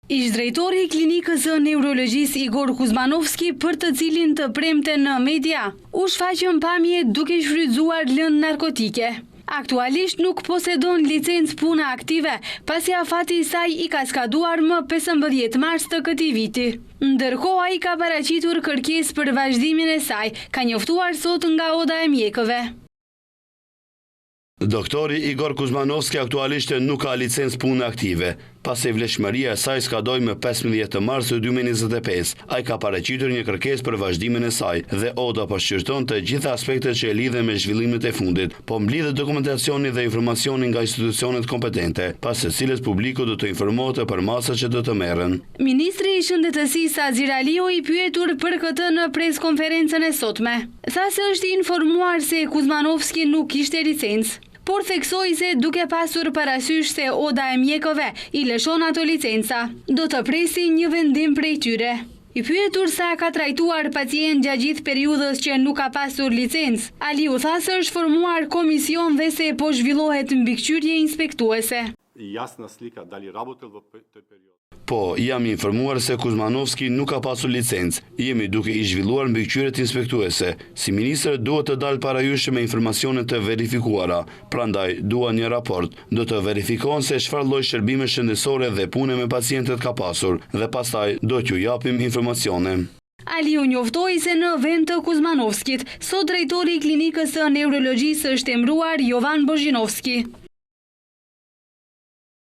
Ish-drejtori i Klinikës së Neurologjisë Igor Kuzmanovski për të cilin të premten në media u shfaqën pamje duke shfrytëzuar lëndë narkotike. Aktualisht nuk posedon licencë pune aktive, pasi afati i saj i ka skaduar më 15 mars të këtij viti. Ndërkohë ai ka paraqitur kërkesë për vazhdimin e saj, ka njoftuar sot nga Oda e Mjekëve. Doktori Igor Kuzmanovski aktualisht nuk ka licencë pune aktive, pasi vlefshmëria e saj skadoi më 15 mars 2025. Ai ka paraqitur një kërkesë për vazhdimin e saj dhe Oda po shqyrton të gjitha aspektet që lidhen me zhvillimet e fundit. Po mblidhet dokumentacioni dhe informacioni nga institucionet kompetente, pas së cilës publiku do të informohet për masat që do të merren. Ministri i Shëndetësisë Azir Aliu i pyetur për këtë në pres konferencën e sotme, tha se është i informuar se Kuzmanovski nuk kishte licencë, por theksoi se duke pasur parasysh se Oda e Mjekëve i lëshon ato licenca, do të presi një vendim prej tyre. I pyetur sa ka trajtuar pacient gjatë gjithë periudhës që nuk ka pasur licencë, Aliu tha se është formuar komision dhe se po zhvillohet mbikëqyrje inspektuese. Jasna slika dali rabotel vo toj period. Po, jam i informuar se Kuzmanovski nuk ka pasur licencë. Jemi duke i zhvilluar mbikëqyrjet inspektuese. Si ministër duhet të dal para jush me informacione të verifikuara. Prandaj, dua një raport. Do të verifikohen se çfarë lloj shërbime shëndetësore dhe pune me pacientët ka pasur dhe pastaj do t'ju japim informacione. Aliu njoftoi se në vend të Kuzmanovskit, sot drejtori i Klinikës së Neurologjisë është emëruar Jovan Bozhinovski.